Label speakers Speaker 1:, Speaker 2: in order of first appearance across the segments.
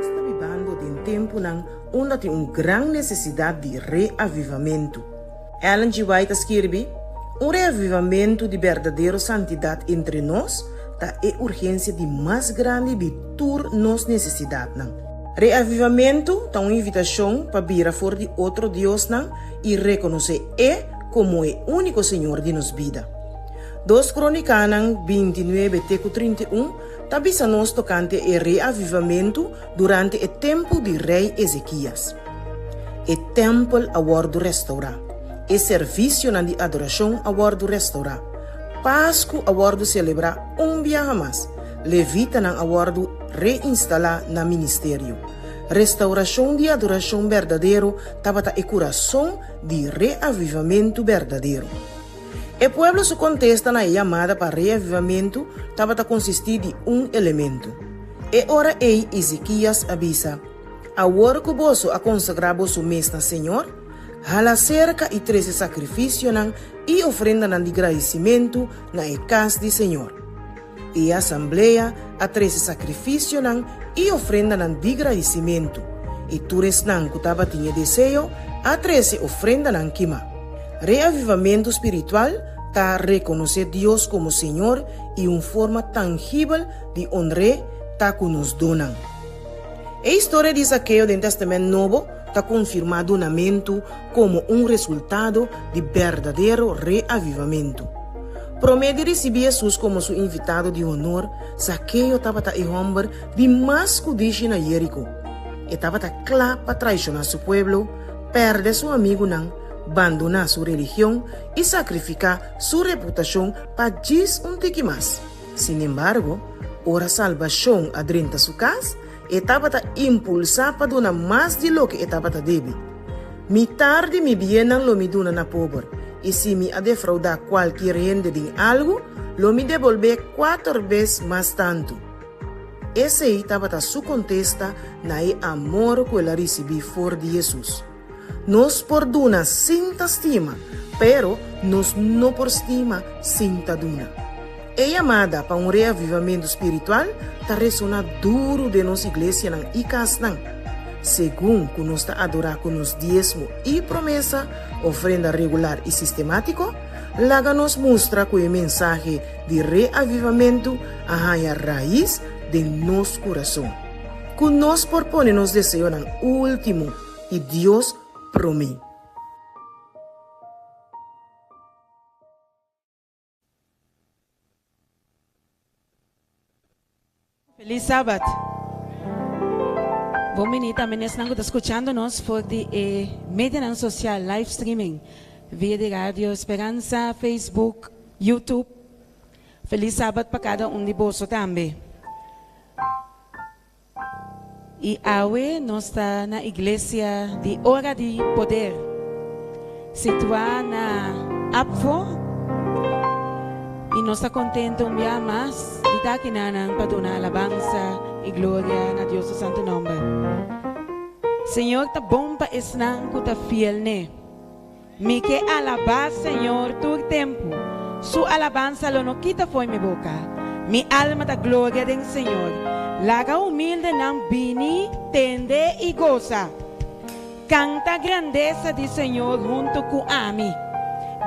Speaker 1: Nos ta bibando den tempunan unda tin un gran nesesidat di reavivamentu. Ellen G. White a skirbi, Un reavivamentu di berdadero santidat entre nos ta e urgensia di mas grandi di tur nos nesesidatnan. Reavivamentu ta un invitashon pa bira for di otro diosnan i rekonosé E komo e úniko Señor di nos bida. Dos Krónikanan bintinuebe te ku 31 ta bisa nos tokante e reavivamentu durante e tempu di Rei Ezekias. E tèmpel a wòrdu restourá, e servisionan di adorashon a wòrdu restourá, Pasku a wòrdu selebrá un biaha mas, levitanan a wòrdu reinstalá na ministerio. Restaurashon di adorashon berdadero tabata e kurason di reavivamentu berdadero. E pueblo su kontesta na e yamada pa reavivamentu tabata konsistí di un elemento. E ora ei Ezekias a bisa, Awor ku boso a konsagrá boso mes na señor, hala serka i trese sakrifisionan i ofrendanan di gradisimentu na e kas di señor. E asamblea a trese sakrifisionan i ofrendanan di gradisimentu, i tur esnan ku tabatin e deseo a trese ofrendanan kimá. Reavivamentu spiritual ta rekonosé Dios komo Señor i un forma tangibel di onr'é ta ku nos donnan. E historia di Zakeo den Tèstamènt Nobo ta konfirmá dunamentu komo un resultado di berdadero reavivamentu. Promé di risibí Hesus komo su invitado di honor, Zakeo tabata e hòmber di mas kudishi na Yeriko. E tabata kla pa traishoná su pueblo, pèrdè su amigunan, bandoná su religion i sakrifiká su reputashon pa djis un tiki mas. Sinembargo, ora salbashon a drenta su kas, E tabata impulsá pa duna mas di loke e tabata debi. Mitar di mi biennan lo mi duna na pober, i si mi a defraudá kualkier hende den algu, lo mi debolbé kuater bes mas tantu. Esei tabata su kontesta na e amor ku el a risibí for di Hesus. Nos por duna sin ta stima, pero nos no por stima sin ta duna. E yamada pa un reavivamentu spiritual ta resoná duru den nos iglesianan i kasnan. Segun ku nos ta adorá ku nos diesmo i promesa, ofrenda regular i sistemátiko, laga nos mustra ku e mensahe di reavivamentu a haña rais den nos kurason. Ku nos por pone nos deseonan último i Dios promé.
Speaker 2: Feliz Sabat. Bon bini tambe esnan ku ta skuchando nos for di e medianan sosial live streaming via di Radio Speransa, Facebook, YouTube. Feliz Sabat pa kada un di boso tambe. I awe nos ta na Iglesia di Ora di Poder, situá na Apfo, i nos ta kontentu un bia mas di ta akinanan pa duna alabansa i gloria na Dios su santu nòmber. Señor ta bon pa esnan ku ta fiel n'e. Mi ke alabá Señor tur tempu, Su alabansa lo no kita fo'i mi boka. Mi alma ta gloria den Señor. Laga humildenan bini, tende i gosa. Kanta grandesa di Señor huntu ku ami.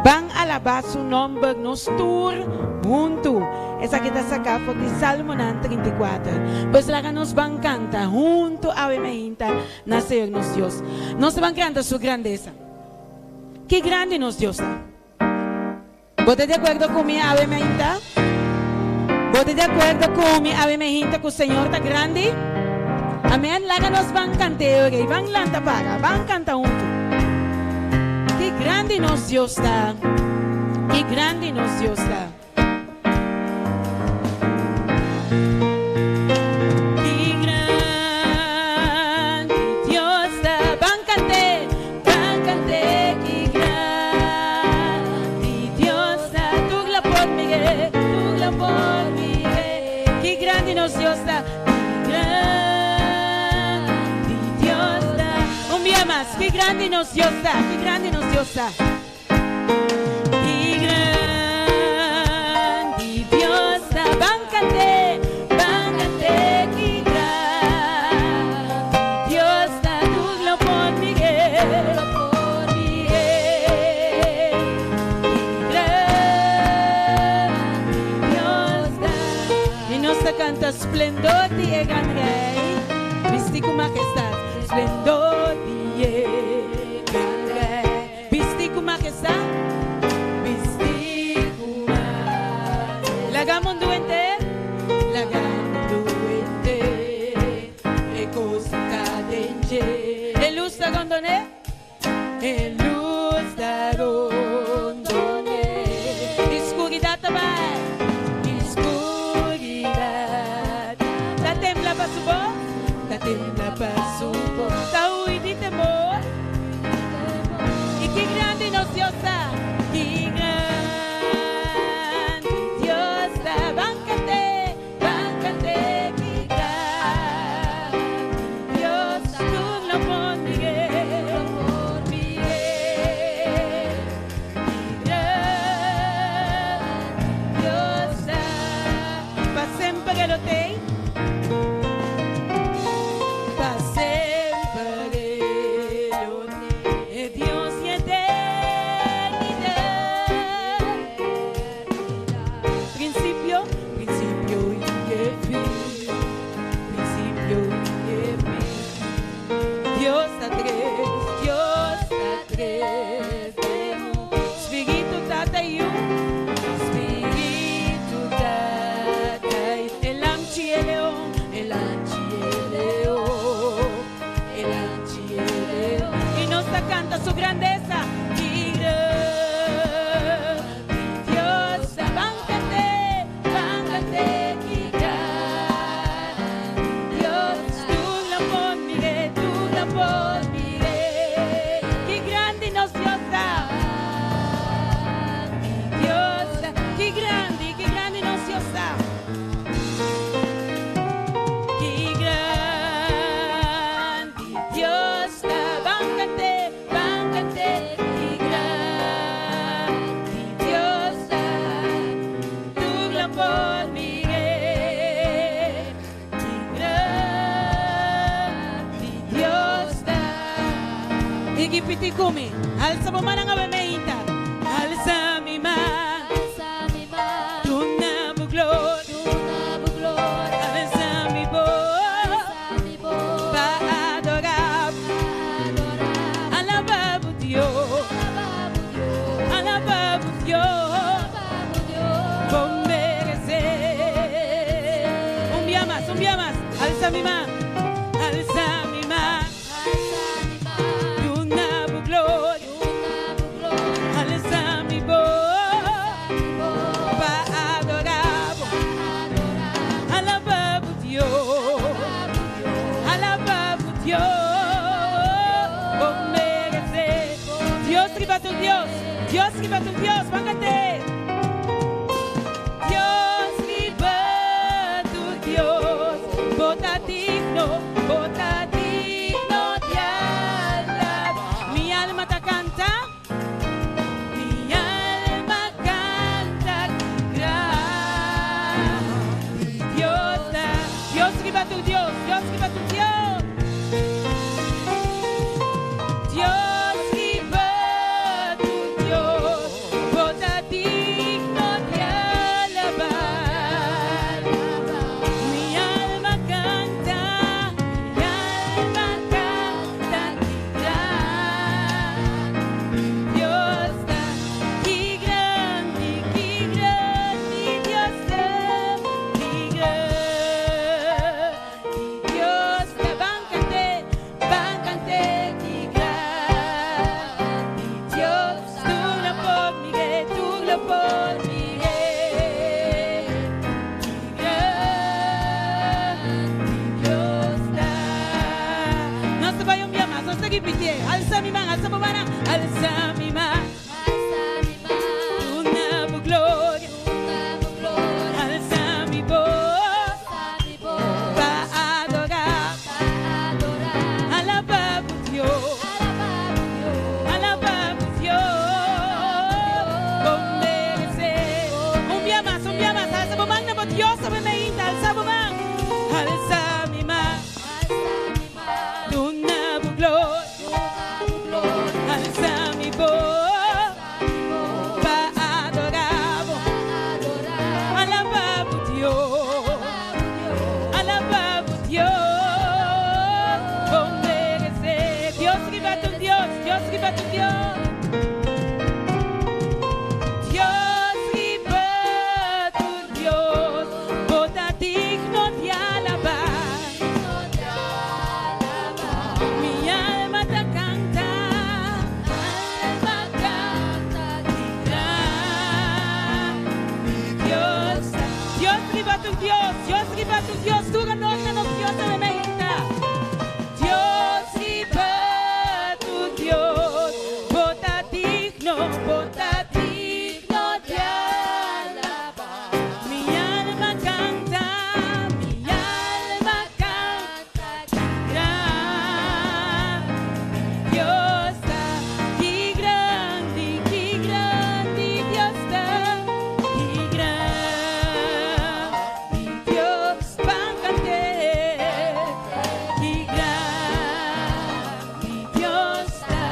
Speaker 2: Ban alabá Su nòmber nos tur huntu. Esaki ta saká for di Salmonan 34. Pues laga nos ban kanta huntu awe mainta na Señor nos Dios. Nos ta ban kanta Su grandesa. Ki grandi nos Dios ta! Bo ta di akuerdo ku mi awe mainta? Bo ta di akuerdo ku mi awe mainta ku Señor ta grandi? Amen. Laga nos ban kant'é ora ei. Ban lanta para. Ban kanta huntu. Ki grandi nos Dios ta! Ki grandi nos Dios ta! Ki grandi Dios ta. Ban kant'é, ban kant'é. Ki grandi Dios ta. Tur la por mir'é, tur la por mir'é. Ki grandi nos Dios ta. Ki grandi Dios ta. Un bia mas. Ki grandi nos Dios ta. Ki grandi nos Dios ta. Ki grandi Dios ta. Ban kant'é, ban kant'é. Ki grandi Dios ta. Tur lo por mir'é, por mir'é. Ki grandi Dios ta. I nos ta kanta splendor di e gran Rei, bisti ku majestat. Splendor di e gran Rei. Bisti ku majestad, bisti ku majestad. Laga mundu henter, laga mundu henter. E kos ta den dje. E lus ta rondon'é, e lus ta rondon'é. I skuridat ta bai, i skuridat ta tembla pa su bos, ta tembla pa su bos. Ta hui di temor. I ki grandi nos Dios ta! Ki grandi Dios ta! Ban kant'é, ban kant'é, ki grandi Dios ta! Tur lo por mir'é, por mir'é. Ki grandi Dios ta! Pa semper e lo t'ei. Pa semper e lo t'ei. E Dios di eternidad. Principio, principio y e fin. Principio y e fin. Dios ta tres, Dios ta tres den un. Spiritu Tata y Yu, Spiritu Tata y E lamchi y e leon, e lamchi y e leon, e lamchi y e leon. Y nos ta canta su grandeza. Ki grandi Dios ta. Ban cant'é, ban cant'é, ki grandi Dios. Tur lo por mir'é, tur lo por mir'é. Ki grandi nos Dios ta. Dios ta. Ki grandi, ki grandi nos Dios ta. Ki grandi Dios ta. Ban cant'é, ban cant'é. Ki grandi Dios ta. Tur lo por mir'é. Ki grandi Dios ta. I ripití ku mi, Alsa bo mannan awe meinta. Alsa mi man. Duna bo gloria. Alsa mi bos. Pa adorá. Alabá bo Dios. Alabá bo Dios. Bo meresé. Un bia mas, un bia. Alsa mi man, alsa mi man. Duna bo gloria. Alsa mi bos pa adorá bo. Alabá bo Dios. Alabá bo Dios. Bo meresé. Dios riba tur Dios. Dios riba tur Dios. Ban kant'é. Dios riba tur Dios. Bo ta digno, bo ta digno di alabá. Mi alma ta kanta. Mi alma kanta grandi Dios ta. Dios riba tur Dios, Dios riba tur Dios. Dios riba tur Dios, bo ta digno di alabá. Mi alma kanta, mi alma kanta grandi Dios ta. Ki grandi, ki grandi Dios ta, ki grandi Dios ta. Ban kant'é, ban kant'é, ki grandi Dios. Tur lo por mir'é, tur lo por mir'é. Ki grandi Dios ta. Nos ta bai un bia mas, nos ta ripitié. Alsa mi man, alsa bo mannan, alsa mi man. Duna bo gloria, alsa mi bos pa adorá, alabá bo Dios, alabá bo Dios, bo meresé. Un bia mas, un bia mas, alsa bo man na bo Dios, awe mainta, alsa bo man, alsa mi man, duna bo gloria, alsa mi bos pa adorá bo, alabá bo Dios, alabá bo Dios, bo meresé. Dios riba tur Dios, Dios riba tur Dios. Dios riba tur Dios, bo ta digno di alabá. Mi alma ta kanta, alma kanta ki grandi Dios ta. Dios riba tur Dios, Dios riba tur Dios, tur honor na nos Dios awe mainta. Dios riba tur Dios, bo ta digno, bo ta digno di alabá. Mi alma kanta, mi alma kanta ki grandi Dios ta. Ki grandi, ki grandi Dios ta. Ki grandi Dios, ban kant'é. Ki grandi Dios ta.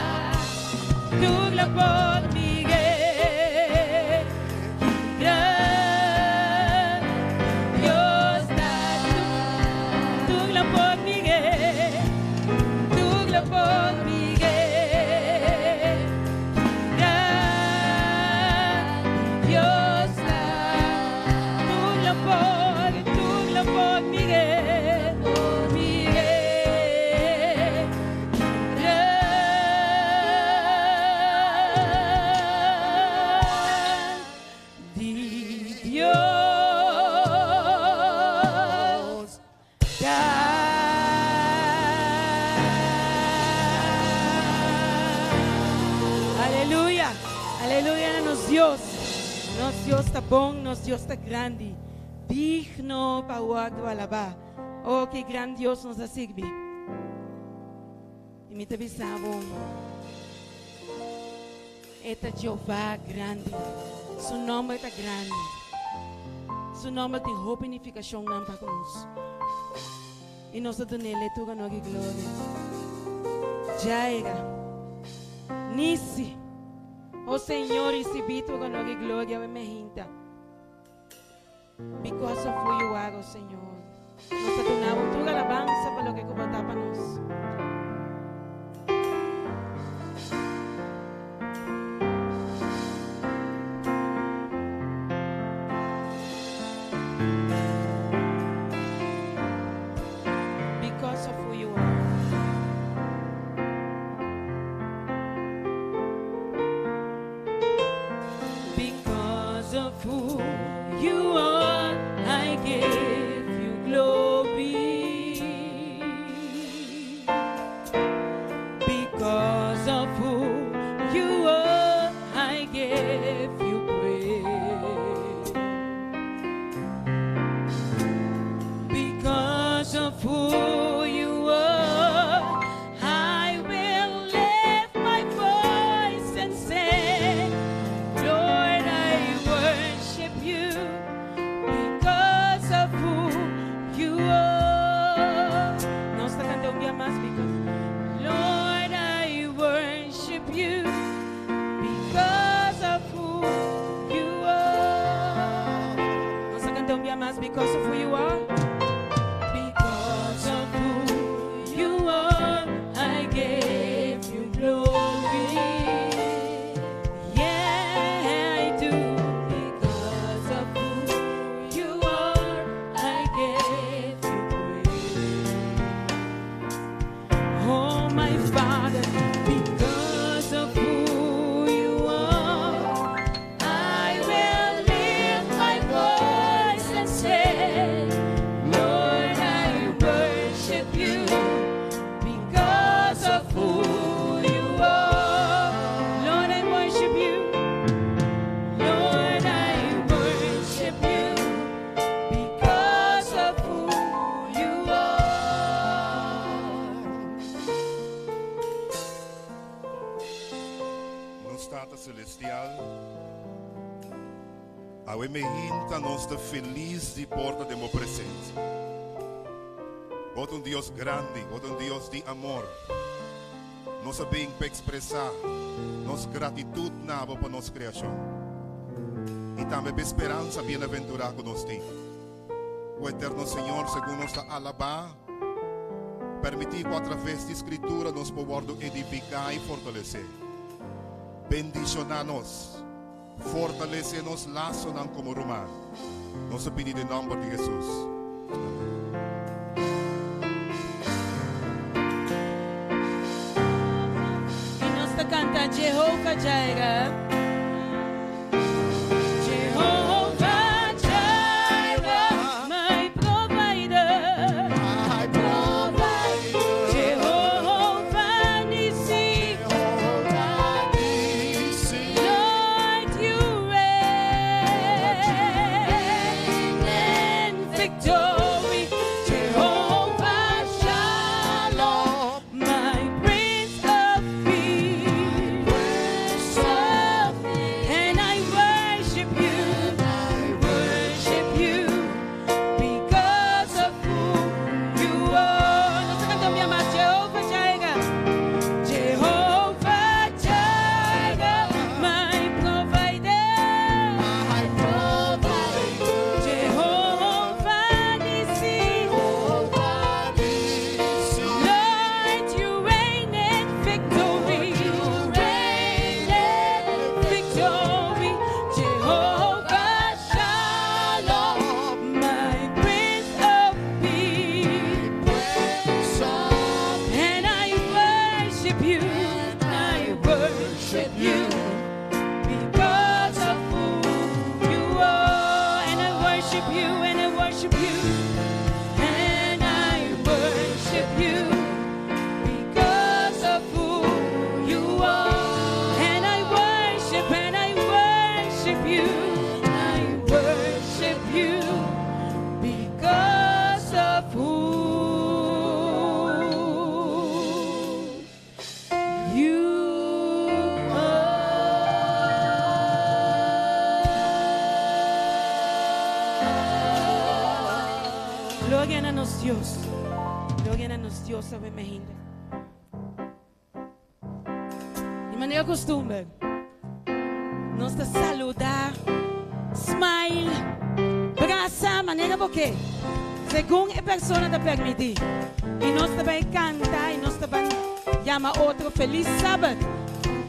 Speaker 2: Tur lo por mir'é. Ki grandi Dios ta. Tur lo por mir'é. Tur lo por mir'é. Ki grandi Dios ta. Tur lo por, tur lo por mir'é. Mir'é. Ki grandi Dios ta. Aleluya, aleluya na nos Dios. Nos Dios ta bon, nos Dios ta grandi, digno pa wòrdu alabá. Oh, ki gran Dios nos a sirbi. I mi ta bisa bo, e ta Jehová grandi. Su nòmber ta grandi. Su nòmber tin hopi nifikashonnan pa ku nos. I nos ta dun'é tur honor i gloria. Djaira, Nisi, O Señor, risibí tur honor i gloria awe mehinta. Because of who you are, O Señor. Nos ta duna bo tur alabansa pa loke ku bo ta pa nos. of who you are, I will lift my voice and say, Lord, I worship you because of who you are. Nos ta kanta un dia mas because Lord, I worship you because of who you are. Nos ta kanta un dia mas because of who you are. Because of who you are, I give you glory. Yeah, I do. Because of who you are, I give you praise. Oh, my Father, because of who you are, I will lift my voice and say, Lord, I worship you because of who you are. Lord, I worship you. Lord, I worship you because of who you are.
Speaker 3: Nos Tata Selestial, awe mainta nos ta felis di por ta den bo presensia. Bo ta un Dios grandi, Bo ta un Dios di amor. Nos a bin pa ekspresá nos gratitut na Bo pa nos kreashon. I tambe pa speransa bienaventurá ku nos tin. O eterno Señor, segun nos ta alabá, permití ku atraves di Skritura nos por wòrdu edifiká i fortalesé. Bendishoná nos, fortalesé nos lasonan komo ruman. Nos ta pidi den nòmber di Hesus. Amèn.
Speaker 2: I nos ta kanta Jehovah Jireh. Jehovah Jireh, my provider.
Speaker 3: My provider.
Speaker 2: Jehovah Nissi. Lord, you reign in victory. Jehovah Shalom, my Prince of Peace. And I worship you, I worship you because of who you are. Nos ta kanta mas Jehovah Jireh. Jehovah Jireh, my provider.
Speaker 3: My provider.
Speaker 2: Jehovah Nissi. Lord, you reign in victory. You reign in victory. Jehovah Shalom, my Prince of Peace. And I worship you, I worship you because of who you are. And I worship you, and I worship you, and I worship you because of who you are. And I worship, and I worship you, I worship you because of who you are. Gloria na nos Dios. Gloria na nos Dios, awe mainta. Di manera kustumber, nos ta saludá, smile, brasa, manera bo ke. Segun e persona ta permití. I nos tambe kanta i nos tambe yama otro Felis Sabat.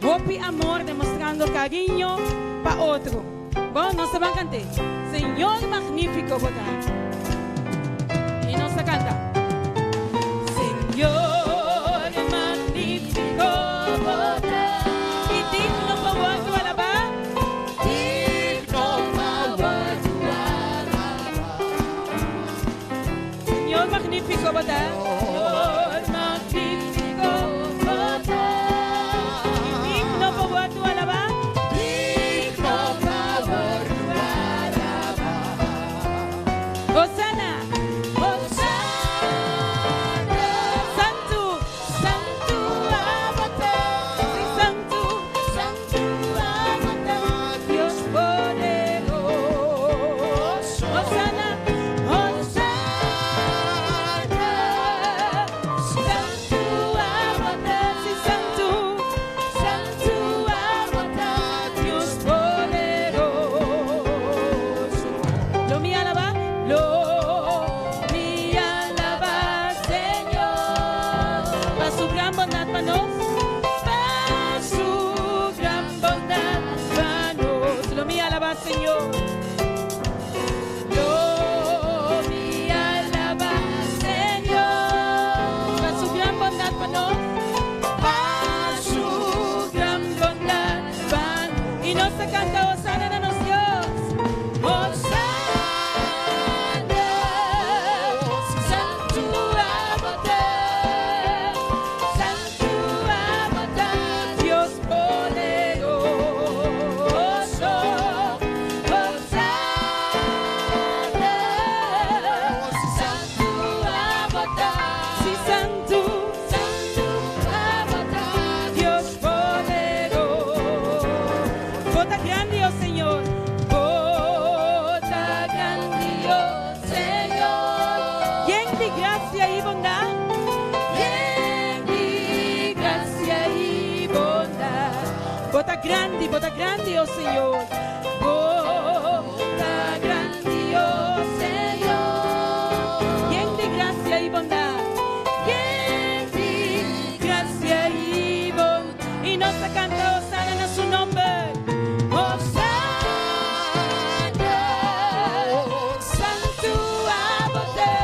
Speaker 2: Hopi amor demostrando kariño pa otro. Bon, nos tambe kanta. Señor magnífiko, bo ta. I nos kanta. Señor magnífiko, bo ta. I digno pa wòrdu alabá.
Speaker 3: Digno pa wòrdu
Speaker 2: Señor magnífiko, bo ta. Señor magnífiko, bo ta. I digno pa wòrdu alabá.
Speaker 3: Digno pa wòrdu
Speaker 2: Hosanna. Hosanna. grandi, o Señor. Bo ta grandi, o Señor. Yen di gracia i bondat. Yen di gracia i bondat. I nos ta kanta Hosana na su nomber. Hosana, Santu abo ta,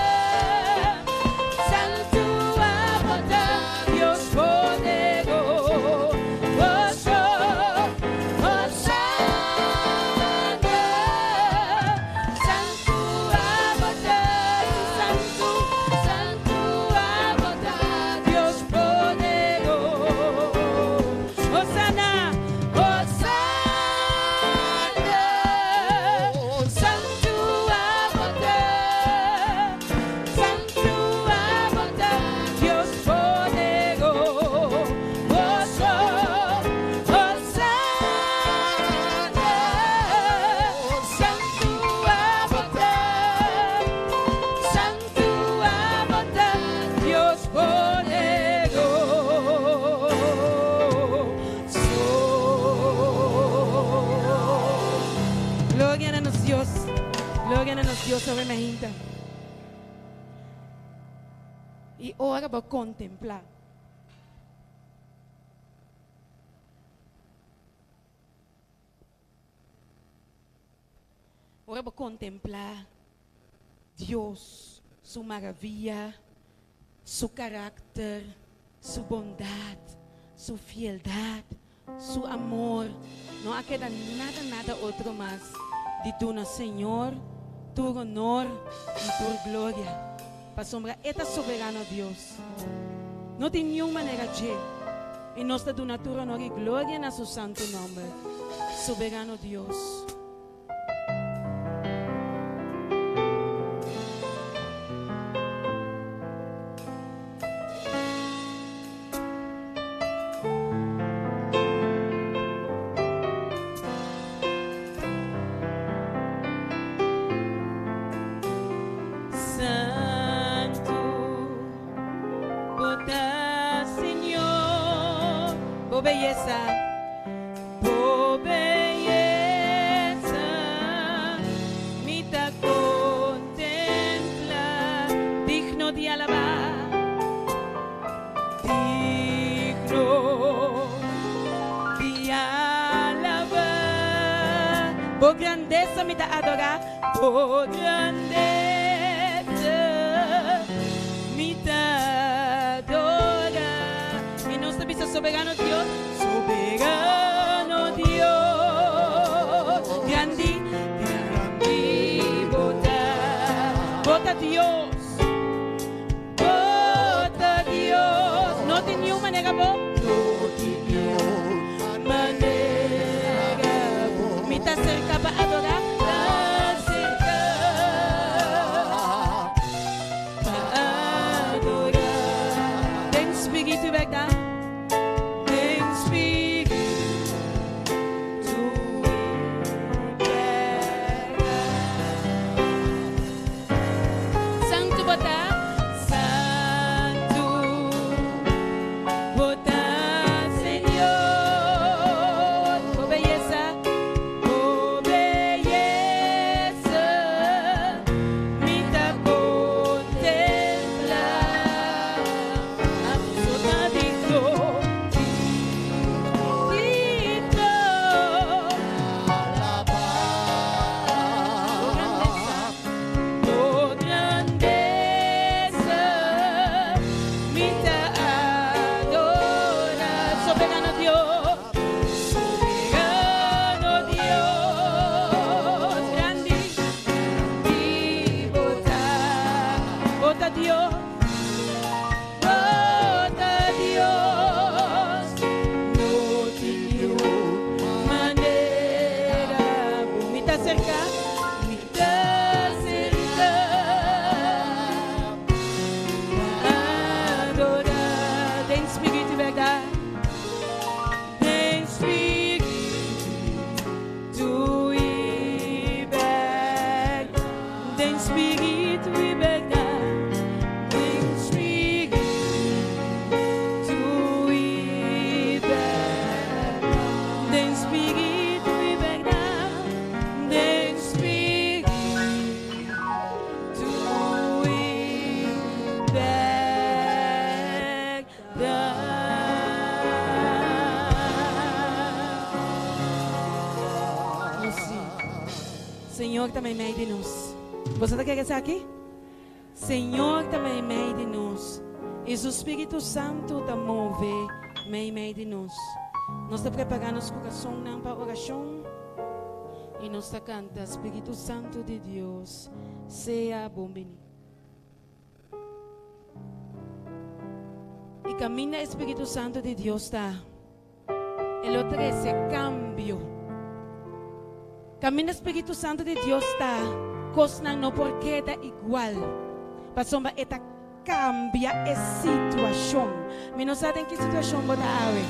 Speaker 2: Santu abo ta, Dios poderoso. Hosana, Santu abo ta, Santu, Santu abo ta, Dios poderoso. Hosana, Hosana, Santu abo ta, Santu abo ta, Dios poderoso. Hosana, Santu abo ta, Santu abo ta, Dios poderoso. Gloria na nos Dios. Gloria na nos Dios sobre mainta. I ora bo kontemplá. Ora bo kontemplá Dios, su maravia, su karakter, su bondat, su fieldat, su amor, no a keda nada nada otro mas di duna Señor tur honor i tur gloria, pasobra E ta soberano Dios. No tin niun manera dje, i nos ta duna tur honor i gloria na su santu nòmber, soberano Dios. Santu bo ta Señor, bo beyesa, bo beyesa mi ta contempla, digno di alabá, digno di alabá. Bo grandesa mi ta adorá, bo grandesa mi ta adorá. I nos ta bisa soberano Dios, soberano Dios, grandi, grandi bo ta, bo ta Dios, bo ta Dios. No tin niun manera bo, no tin niun manera bo. Mi ta serka pa adorá, ta serka pa adorá. Den spiritu i bèrdat, den spiritu i bèrdat. Santu bo ta, santu bo ta, Señor. Bo beyesa, bo beyesa mi ta contempla. Abo ta digno, digno. Bo grandesa, bo grandesa mi ta adora. Soberano Dios, soberano Dios, grandi, grandi bo ta, bo ta Dios, bo ta Dios, no tin niun manera bo. Mi ta serka, mi ta serka pa adora den spiritu i bèrdat, den spiritu i bèrdat, den spiritu i bèrdat, den spiritu i bèrdat, den spiritu. Señor ta meimei di nos. Boso ta kere esaki? Señor ta meimei di nos i Su Spiritu Santu ta move meimei di nos. Nos ta prepará nos kurasonnan pa orashon i nos ta kanta, Spiritu Santu di Dios, sea bon biní. I kaminda e Spiritu Santu di Dios ta, E lo trese kambio. Kaminda Spiritu Santu di Dios ta, kosnan no por keda igual, pasobra e ta kambia e situashon. Mi no sa den ki situashon bo ta awe,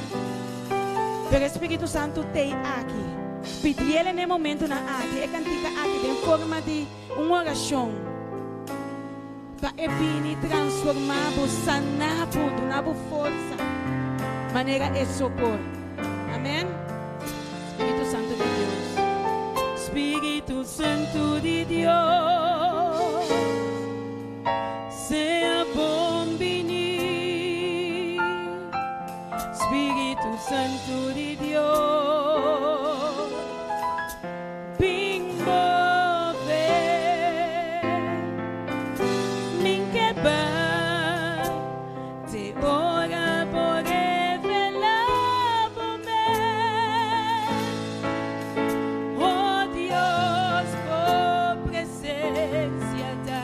Speaker 2: pero e Spiritu Santu t'ei aki. Pidiel en e momentunan aki e kantika aki den forma di un orashon pa e bini transformá bo, saná bo, duna bo forsa manera e so por. Amèn. Spiritu Santu di Dios. Spiritu Santu di Dios, sea bon bini. Spiritu Santu di Dios. Bin move, min ke bai te ora bo revelá bo mes. Oh Dios, bo presencia ta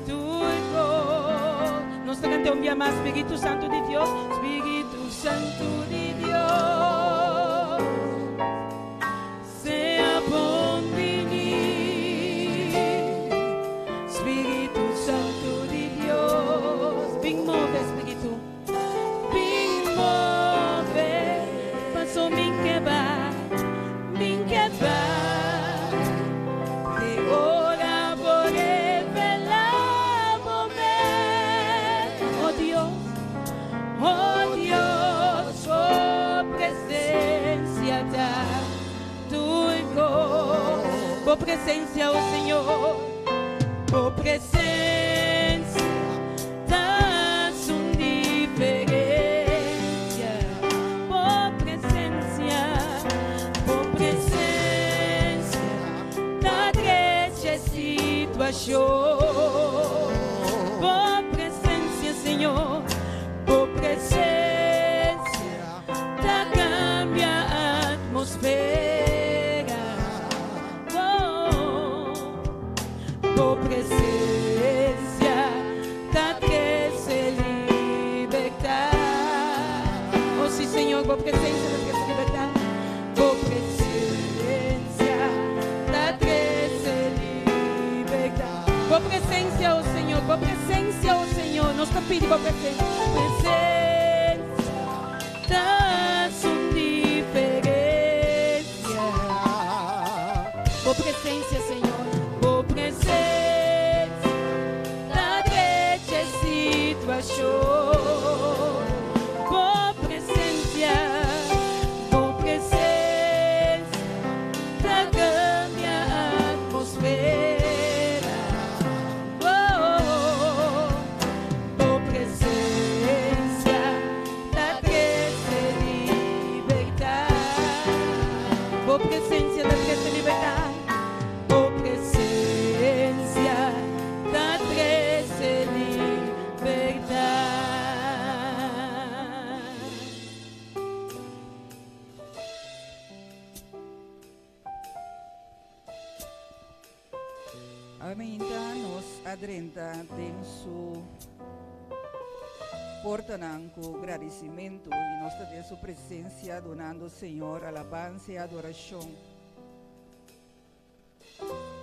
Speaker 2: tur kos. Nos ta kant'é un bia mas, Spiritu Santu di Dios, Spiritu Santu di Dios. Sea bon bini, Spiritu Santu di Dios. Bin move, Spiritu. Bin move, paso min ke bai, min ke bai. Te ora bo revelá bo mes. Oh Dios, oh Dios, bo presencia ta. Tur kos. Bo presencia, oh Señor, Bo presencia ta su diferencia. Bo presencia, Bo presencia ta drecha e situacion. Bo presencia, Señor, Bo presencia. Ta cambia atmosfera. Oh, bo presencia ta trece libertad. Oh, sí, Señor, bo presencia ta trece libertad. Bo presencia ta trece libertad. Bo presencia, oh Señor, bo presencia, oh Señor, nos ta pidi bo presencia. Presencia. Ta su diferencia. Bo presencia, Señor, bo presencia ta drecha e situacion. Bo presencia, bo presencia ta cambia atmosfera. Oh, bo presencia ta trece libertad. Bo presencia ta trece libertad. Bo presencia ta trece libertad.
Speaker 4: Awe mainta nos a drenta den su portanan ku gradisimentu i nos ta den su presensia dunando Señor alabansa i adorashon.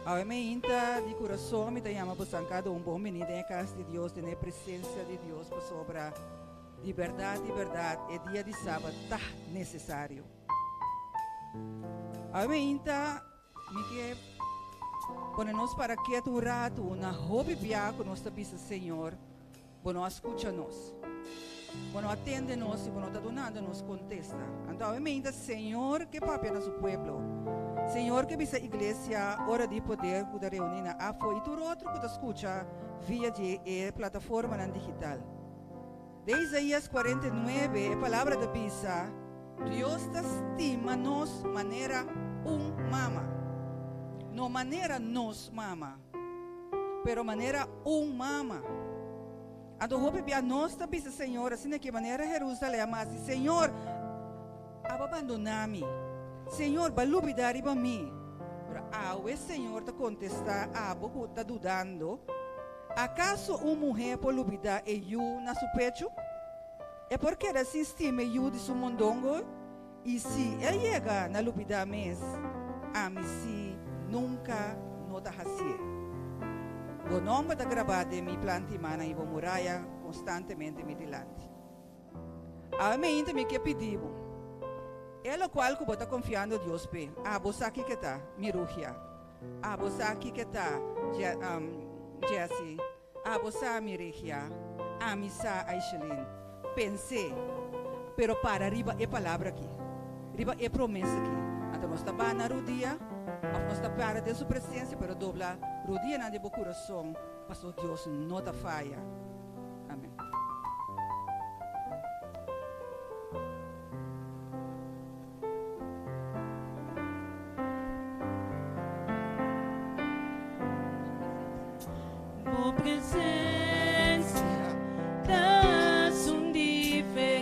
Speaker 4: Awe mainta di kurason mi ta yama bosan kada un bon bini den e kas di Dios, den e presensia di Dios, pasobra di bèrdat, di bèrdat e dia di sabat ta nesesario. Awe mainta Mi ke pone nos para ketu un ratu na hopi bia ku nos ta bisa, Señor, Bo no a skucha nos. Bo no a tende nos i Bo no ta dunando nos kontesta. Anto awe meinta Señor ke papia na Su pueblo. Señor ke bisa Iglesia Ora di Poder ku ta reuní na afo i tur otro ku ta skucha via di e plataformanan digital. Den Isaías 49 e palabra ta bisa, Dios ta stima nos manera un mama. No manera nos mama, pero manera un mama. Anto hopi bia nos ta bisa Señor asina ki manera Jerusalem a hasi, Señor, abo a bandoná mi. Señor, bo a lubidá riba mi. Pero awe Señor ta kontestá abo ku ta dudando, Akaso un muhé por lubidá e yu na su pechu? E por keda sin stima e yu di su mondongo? I si e yega na lubidá mes, ami sí nunka no ta hasié. Bo nòmber ta grabá den mi plant'i mannan i bo muraya konstantemente mi dilanti. Awe meinta mi ke pidi bo, e lokual ku bo ta konfiando Dios p'e, abo sa kiko ta, mi Rugia. Abo sa kiko ta, Jessy. Abo sa mi regia, ami sa Aishelin. Pens'é, pero para riba e palabra aki, riba e promesa aki. Anto nos ta baha na rudia, òf nos ta para den su presensia, pero dobla rudianan den bo kurason, pasobra Dios no ta faya. Amèn.
Speaker 2: Bo presencia ta haci un diferencia.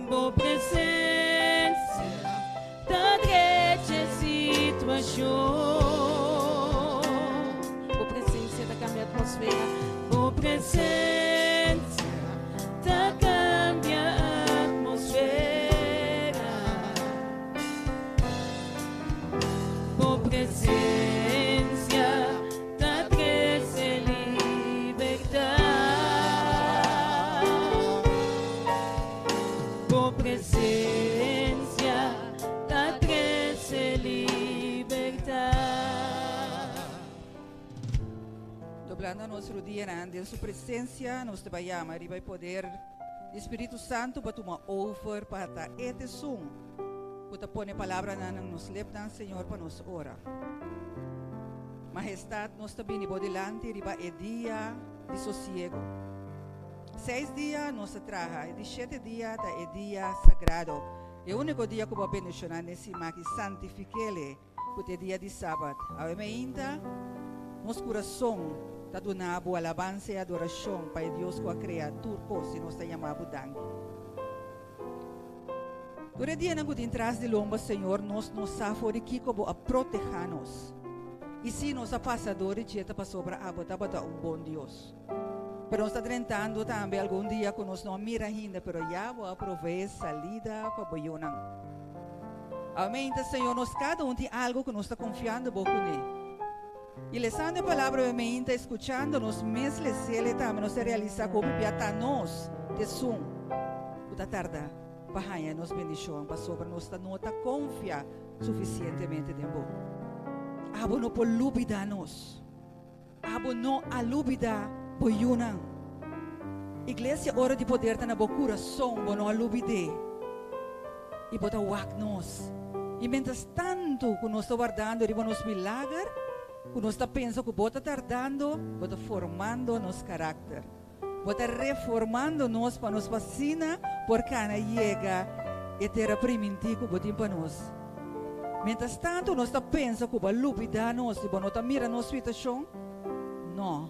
Speaker 2: Bo presencia ta drecha e situacion. Bo presencia ta cambia atmosfera. Bo presencia ta cambia atmosfera. Bo presencia ta trece libertad. Bo presencia ta trece libertad.
Speaker 4: Doblando nos rudianan den su presencia, nos ta bai yama riba e poder di Spiritu Santu pa tuma over pa ta e tesun ku ta pone palabranan na nos lepnan, Señor, pa nos ora. Mahestad, nos ta bini bo dilanti riba e dia di sosiego. Seis dia nos ta traha, e di shete dia ta e dia sagrado, e úniko dia ku bo a bendishoná n'e siman aki, santifik'el ku ta e dia di sabat. Awe meinta, nos kurason ta duna bo alabansa i adorashon pa e Dios ku a krea tur kos, i nos ta yama bo danki. Tur e dianan ku tin tras di lomba, Señor, nos no sa for di kiko bo a protehá nos. I si nos a pasa dor di dje ta pasobra abo tabata un bon Dios. Pero nos ta drentando tambe algun dia ku nos no a mira ainda, pero ya bo a proveé salida pa bo yunan. Aumenta, Señor, nos kada un tin algu ku nos ta konfiando bo kuné. I lesando e palabra bo meinta i skuchando nos mes les'el e tambe nos ta realisá ku hopi bia ta nos t'esun ku ta tarda pa haña nos bendishon pasobra nos ta no ta konfia sufisientemente den bo. Abo no por lubidá nos. Abo no a lubidá bo yunan. Iglesia ora di poder ta na bo kurason, bo no a lubid'é. I bo ta wak nos. I mientras tantu ku nos ta wardando riba nos milager, ku nos ta pensa ku bo ta tardando, bo ta formando nos karakter. Bo ta reformando nos pa nos p'asina por kana yega e tera primintí ku bo tin pa nos. Mientras tantu nos ta pensa ku bo a lubidá nos i bo no ta mira nos situashon? No.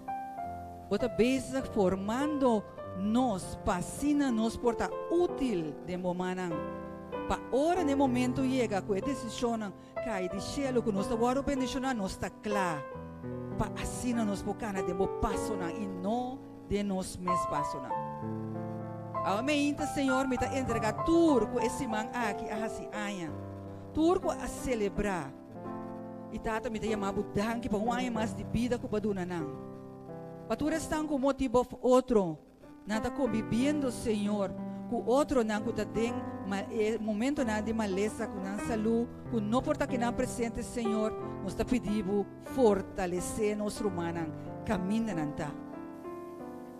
Speaker 4: Bo ta bezig formando nos pa asina nos por ta útil den bo mannan. Pa ora n'e momento yega ku e desishonnan kai di shelu ku nos ta wòrdu bendishoná, nos ta kla pa asina nos por kana den bo pasonan i no den nos mes pasonan. Awe meinta, Señor, mi ta entregá tur ku e siman aki a hasi aña, tur ku a selebrá. I Tata, mi ta yama bo danki pa un aña mas di bida ku bo a duna nan. Pa tur esnan ku un motibu òf otro Nan ta kombibiendo, Señor, ku otronan ku ta den e momentonan di malesa ku nan salú, ku no por ta kinan presente, Señor. Nos ta pidi Bo fortalesé nos rumannan kaminda nan ta.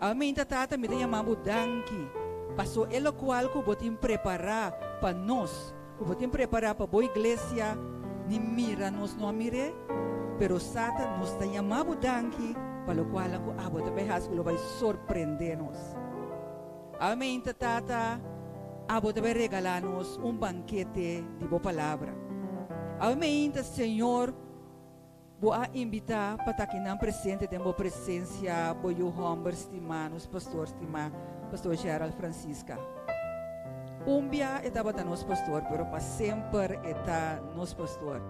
Speaker 4: Awe meinta, Tata, mi ta yama Bo danki, paso e lokual ku Bo tin prepará pa nos, ku Bo tin prepará pa Bo iglesia, ni mira nos no a mir'é, pero Satan, nos ta yama Bo danki pa lokual ku abo ta bai hasi ku lo bai sorprendé nos. Awe meinta, Tata. Abo ta bai regalá nos un bankete di bo palabra. Awe meinta, Señor, bo a invitá pa ta akinan presente den bo presensia bo yu hòmber stimá, nos pastor stimá, Pastor Gerald Francisca. Un bia e tabata nos pastor, pero pa semper e ta nos pastor.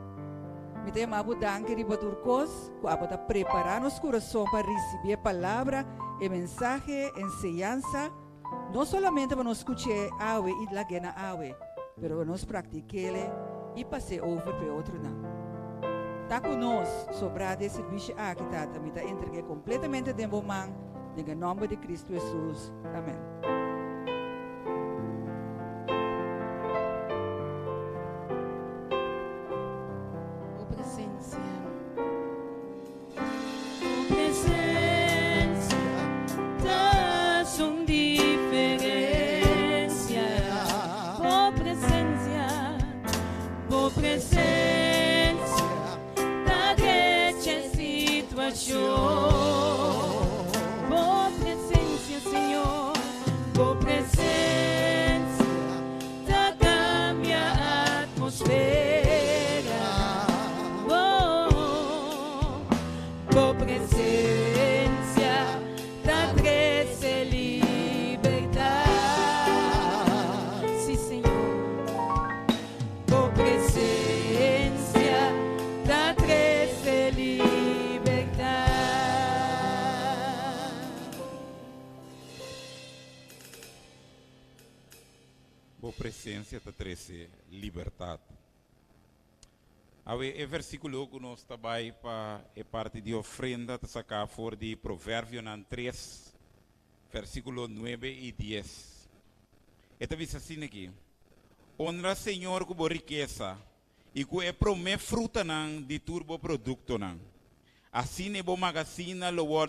Speaker 4: Mi ta yama bo danki riba tur kos ku abo ta prepará nos kurason pa risibí e palabra, e mensahe, enseñansa, No solamente pa nos skuch'é awe i lag'é na awe, pero pa nos praktik'é i pas'é over pa e otronan. Ta ku nos sobrá di e sirbishi aki, Tata, mi ta entreg'é kompletamente den bo man, den e nòmber di Kristu Hesus. Amèn.
Speaker 2: Bo presencia. Bo presencia ta haci un diferencia. Bo presencia, bo presencia ta drecha e situacion. Bo presencia, Señor, bo presencia ta cambia atmosfera. Oh, bo presencia ta trece libertad. Sí, Señor. Bo presencia ta trece libertad.
Speaker 5: Bo presencia ta trece libertad. Awe e versíkulo ku nos ta bai pa e parti di ofrenda ta saká for di Proverbionan 3, versíkulo 9 i 10. E ta bisa asina aki, Honra Señor ku bo rikesa i ku e promé frutanan di tur bo produktonan. Asina e bo magasina lo wòrdu.